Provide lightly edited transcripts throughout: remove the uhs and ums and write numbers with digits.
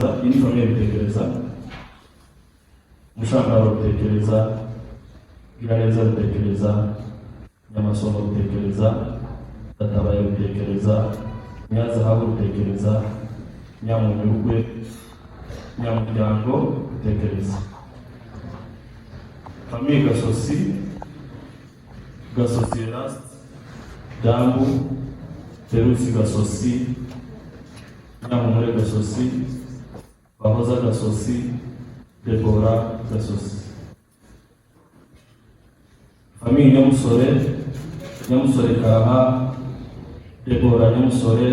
Iyi ni famille Bitekereza, Mushangaro Bitekereza, Giraneza Bitekereza, Nyamasomo Bitekereza, Gatabaye Bitekereza, Nyazahabu Bitekereza, Nyamunyurwe, Nyamuryango Bitekereza. Famille Gasosi, Gasosi Eraste, Jambu, Terusi Gasosi, Nyamuhore Gasosi, Bahoza Gasosi, Debora Gasosi. Famille Nyamusore, Nyamusore Karaha, Debora Nyamusore,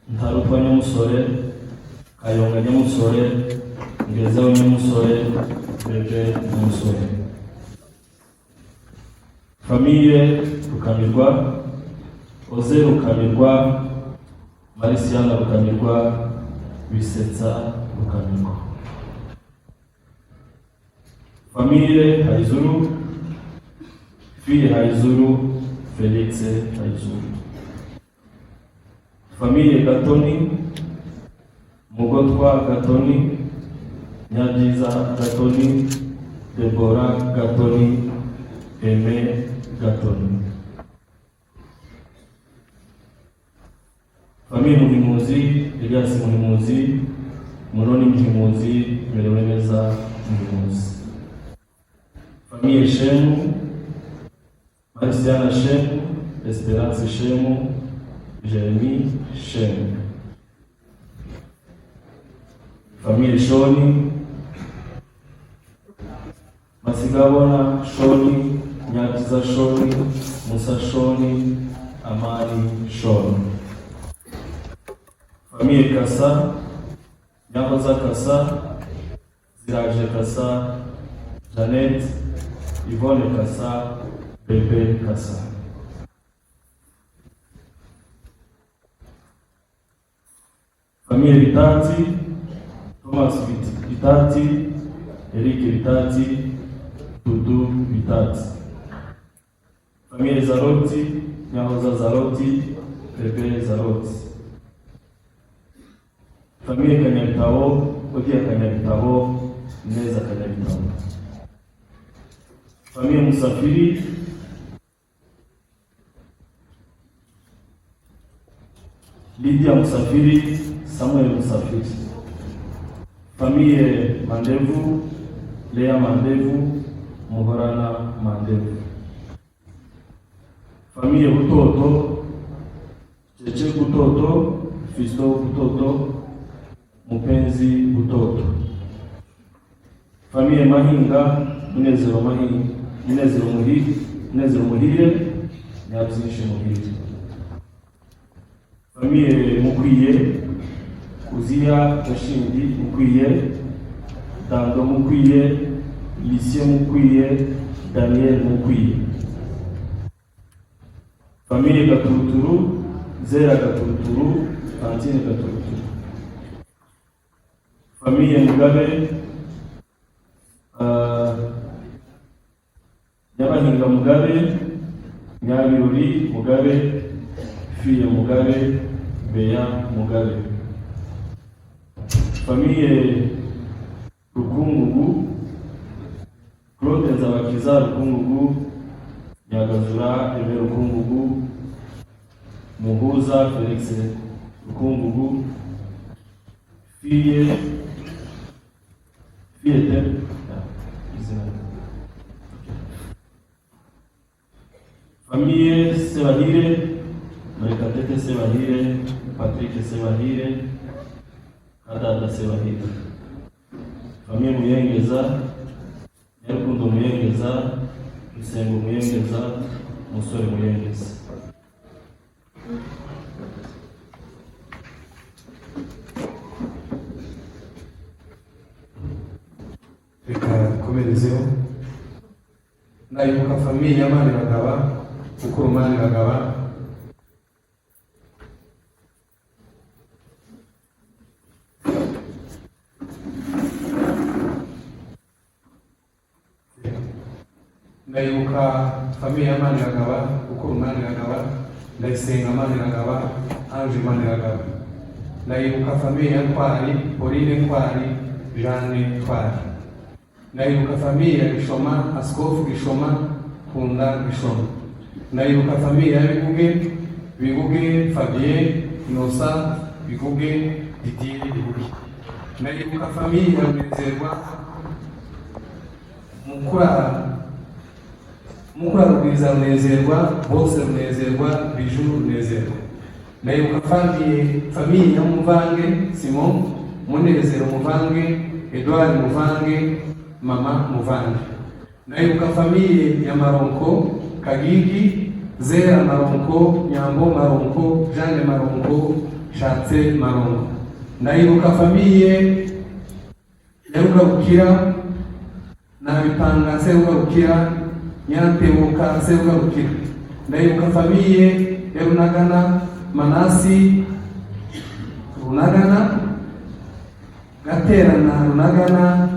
Ntarutwa Nyamusore, Kayonga Nyamusore, Ngezeho Nyamusore, Bebe Nyamusore. Famille Rukamirwa, Oze Rukamirwa, Marisiana Rukamirwa, Bisetsa Rukamirwa. Famille Haizuru, Fille Haizuru, Felix Haizuru. Famille Gatoni, Mugotwa Gatoni, Nyabyiza Gatoni, Debora Gatoni, Aime Gatoni. Famille Muhimuzi, Elias Muhimuzi, Munoni Muhimuzi, Mereweneza Muhimuzi. Famille Shemu, Marisiana Shemu, Esperance Shemu, Jeremy Shemu. Famille Shoni, Masigabona Shoni, Nyabyiza Shoni, Musa Shoni, Amani Shoni. Famille Kasa, Nyahoza Kasa, Ziraje Kasa, Jeannette, Yvonne Kasa, Bebe Kasa. Famille Bitati, Thomas Bitati, Eric Bitati, Dudu Bitati. Famille Zaroti, Nyahoza Zaroti, Bebe Zaroti. Famille Kanyabitabo, Odia Kanyabitabo, Neza Kanyabitabo. Famille Musafiri, Lydia Musafiri, Samuel Musafiri. Famille Mandevu, Lea Mandevu, Muhorana Mandevu. Famille Butoto, Cheche Butoto, Fisto Butoto, Mupenzi Butoto. Famille Mahinga, Munezero Mahinga, Munezero Muhire, Munezero Muhire, Nyabyinshi Muhire. Famille Mukwiye, Uziya Gashindi Mukwiye, Dando Mukwiye, Lucien Mukwiye, Daniel Mukwiye. Famille Gaturuturu, Zera Gaturuturu, Tantine Gaturuturu. Famille Mugabe, Nyabahinga Mugabe, Nyabirori Mugabe, Fiye Mugabe, Beya Mugabe. Famille Rukungugu, Claude Nzabakiza Rukungugu, Nyagazura Aime Rukungugu, Muhuza Felix Rukungugu, Fiye Fiye Tem, izina. Famille Sebahire, Murekatete Sebahire, Patrick Sebahire, Kadada Sebahire. Famille Muyengeza, Nyarukundo Muyengeza, Rusengo Muyengeza, Musore Muyengeza. Reka dukomerezeho. Ndayibuka famille ya Maniragaba, mukuru Maniragaba. Ndayibuka famille ya Maniragaba, mukuru Maniragaba, Ndayisenga Maniragaba, Ange Maniragaba. Ndayibuka famille ya Ntwari, Pauline Ntwari, Jeanne Ntwari. Ndayibuka famille ya Gishoma, Askofu Gishoma, Kunda Gishoma. Ndayibuka famille ya Biguge, Biguge Fabien, Innocent Biguge, Didier Biguge. Ndayibuka famille ya Munezerwa, Mukura Rugwiza Runezerwa, bose Runezerwa, Biju Runezerwa. Ndayibuka famille ya Muvange Simon, Munezero Muvange, Edouard Muvange, Mama Muvange. Ndayibuka famille ya Maronko Kagigi, Zera Maronko, Nyambo Maronko, Jeanne Maronko, Shatse Maronko. Ndayibuka famille ya Rugabukira, Nabipanga Serugarukira, Nyatebuka Serugarukira. Ndayibuka famille ya Runagana, Manasi Runagana, Gaterana Runagana,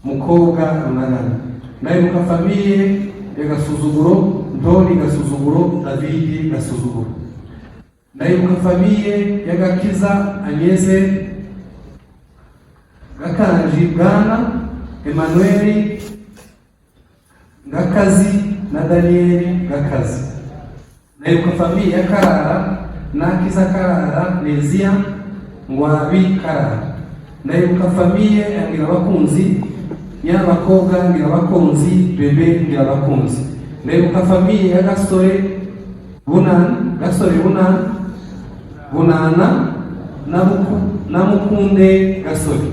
Mukobwa Runagana. Ndayibuka famille ya Gasuzuguro, Ntoni Gasuzuguro, Davidi Gasuzuguro. Ndayibuka famille ya Gakiza Agnese, Gakanji Bwana Emmanuel Gakazi na Daniel Gakazi. Ndayibuka famille ya Karara, Nakiza Karara, Nezia Ngwabi Karara. Ndayibuka famille ya Ngirabakunzi, Nyabakobwa Ngirabakunzi, Bebe Ngirabakunzi. Ndayibuka famille ya Gasore Bunana, Gasore Bunana, Bunana na Mukunde Gasore.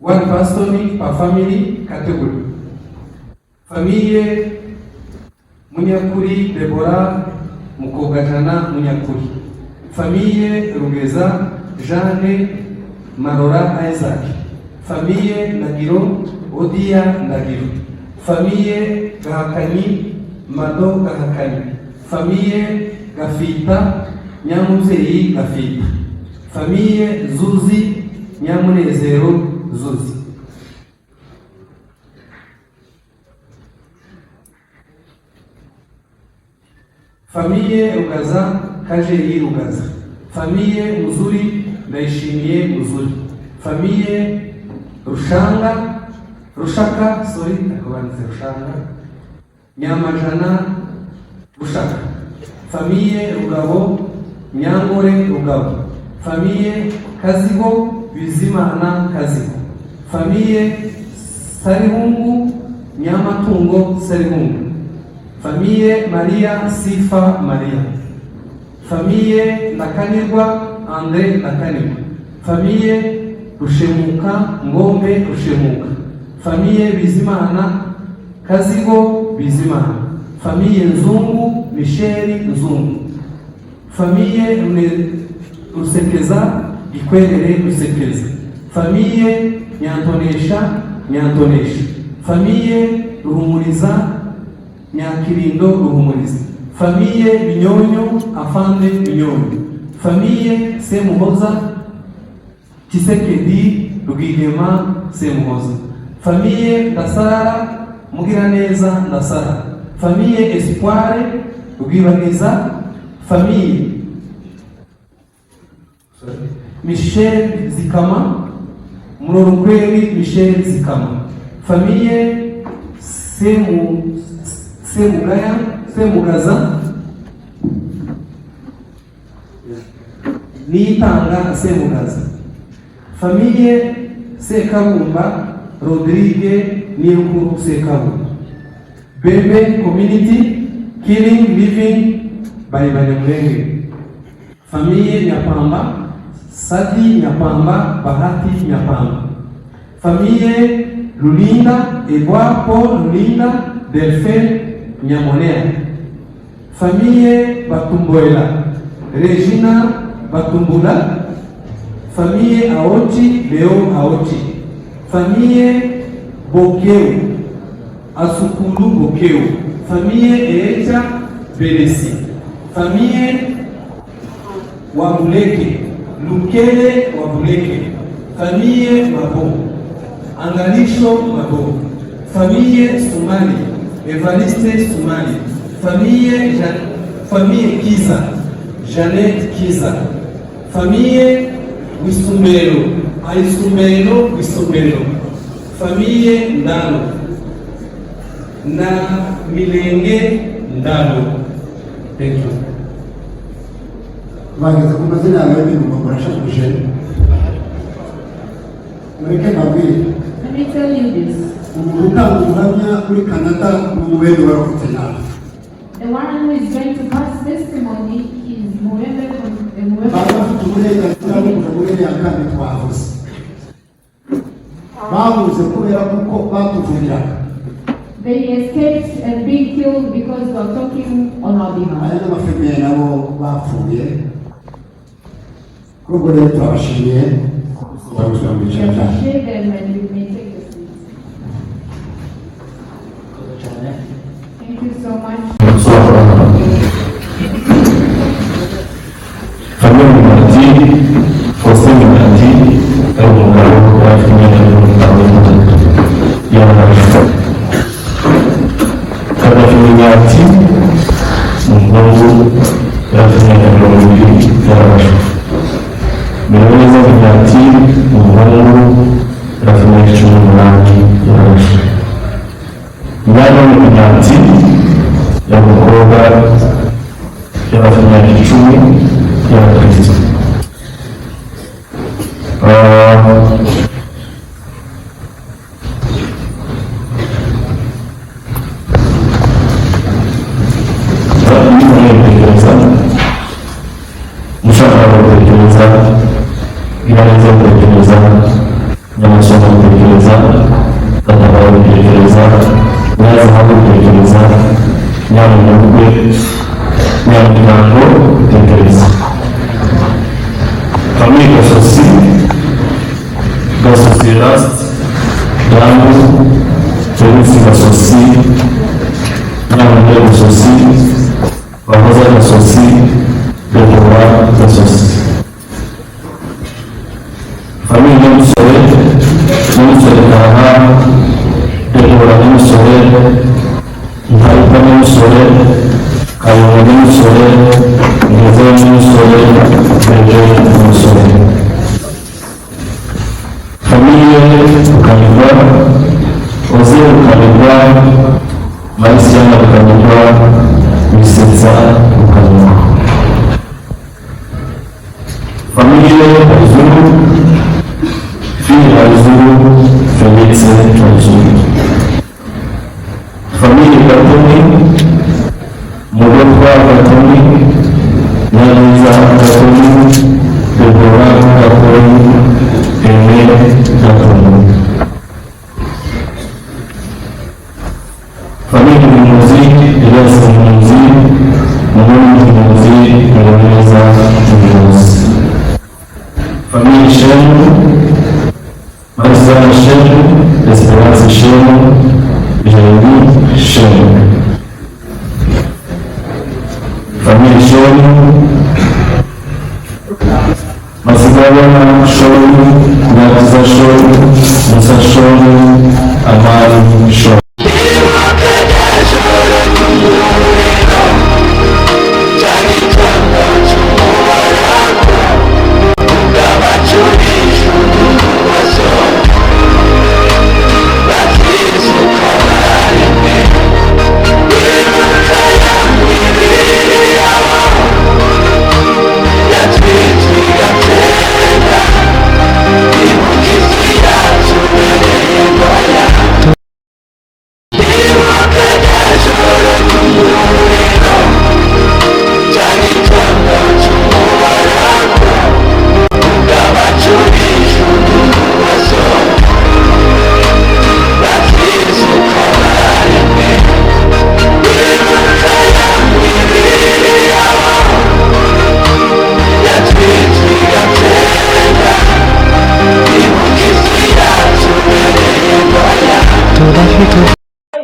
One person per family category. Famille Munyakuri Deborah, Mukobwajana Munyakuri. Famille Rugeza Jeanne, Marora Isaac. Famille Ndagiro, Odia Ndagiro. Famille Gahakanyi, Mado Gahakanyi. Famille Gafita, Nyamubyeyi Gafita. Famille Zuzi, Nyamunezero Zuzi. Famille Rugaza, Kajeri Rugaza. Famille Muzuri, Ndayishimiye Muzuri. Famille Rushanga, Rushaka, sorry, akabanditse Rushanga, Nyamajana Rushaka. Famille Rugabo, Nyangore Rugabo. Famille Kazigo, Bizimana Kazigo. Famille Sarihungu, Nyamatungo Sarihungu. Famille Maria Sifa Maria. Famille Nakanirwa, André Nakanirwa. Famille Rushemuka, Ngombe Rushemuka. Famille Bizimana, Kazigo Bizimana. Famille Nzungu, Michel Nzungu. Famille Rusekeza, Gikwerere Rusekeza. Famille Nyantonesha, Nyantonesha. Famille Ruhumuriza, Nyakirindo Ruhumuriza. Famille Binyonyo, Afande Binyonyo. Famille Semuhoza, Kisekedi Rwigema Semuhoza. Famille Ndasarara, Mugiraneza Ndasara. Famille Espoir Rwibaniza. Famille Michel Zikama, Murorunkweri Michel Zikama. Famille Semugaya, Semugaza, Niyitanga Semugaza. Famille Sekabumba, Rodrigue Nirukuru Sekabumba. Bembe Community, Killing Living by Banyamulenge. Famille Nyapamba, Sadi Nyapamba, Bahati Nyapamba. Famille Lulinda, Edouard Paul Lulinda, Delphin Nyamonea. Famille Batumboela, Regina Batumbula. Famille Aochi, Leo Aochi. Famille Bokeu, Asukulu Bokeu. Famille Eecha Belesi. Famille Wabuleke, Lukele Wabuleke. Famille Mabo, Angalisho Mabo. Famille Sumali, Evariste Sumali. Famille Kiza, Jeannette Kiza. Famille Wisumbero, Aisumbero Wisumbero, famille Ndalo na Milenge Ndalo. Thank you. Bageze ku mazina yawe y'ibintu, murashakuje. Mureke mbabwire. Let me tell you this. Umuntu utanga ubuhamya muri Canada ni Umubembe warokotse nawe. The one who is going to pass testimony is Mubembe from the Bari Mubembe. bafite uburenganzira bwo kuja muri iriya kambi twavuze. Babuze kubera kuko batuvugiraga. They escaped and being killed because we are talking on our behalf. Aya n'amafamiye nabo bapfuye. Kuri ubwo rero turabashimiye, turabasubira mu We byicaro byacu. Appreciate them and you may take the seats. Cyane. Thank you so much. Gusobanura Famille Minati, Faustin Minati, ari umugabo wari afite imyaka 53, yararashwe. Kadafi Minati ni umuhungu, yari afite imyaka 20, yararashwe. Mironeza Minati ni umuhungu, yari afite imyaka 18, yararashwe. Myanya Minati yari umukobwa, yari afite imyaka 10, yarakristo. Gutekereza mushaka gutekereza, Ibaneza gutekereza, Nyamusoma gutekereza, Gatabaro gutekereza, Nyazahabu gutekereza, Nyamunyarugwe, Nyamuryango gutekereza. Famille Gasosi, Gasosi Rast, Damu, Felix Gasosi, Nyamunyarugwe Gasosi, Bahoza Gasosi, Debora Gasosi. Famille Nyamusore, Nyamusore Kaha, Debora Nyamusore, Ntarika Nyamusore, Kayonga Nyamusore, Ngeze Nyamusore, Bebe Nyamusore. Famille Rukanirwa, Oze Rukanirwa, Marisiana Rukanirwa, Bisetsa Rukanirwa. Famille Bazuru, Fille Bazuru, Felix Bazuru. Famille Katoni, Mugotwa Katoni, Nyanza Katoni, Deborah Katoni, Aimé Katoni. Famille Muzi, Elias Muzi, Murundi Muzi, Muruza Muzi. Famille Shemu, Marisana Shemu, Esperance Shemu, Jérémy Shemu. Famille Shemu, Masigabana Shomu, Nyakiza Shomu, Musa Shomu, Amani Shomu.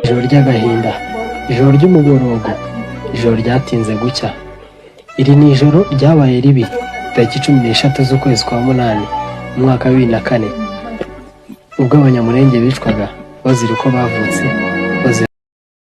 Ijoro ry'agahinda, ijoro ry'umuborogo, ijoro ryatinze gucya. Iri ni ijoro ryabaye ribi, tariki 13 z'ukwezi kwa munani mu mwaka wa 2004, ubwo Abanyamurenge bicwaga bazira uko bavutse.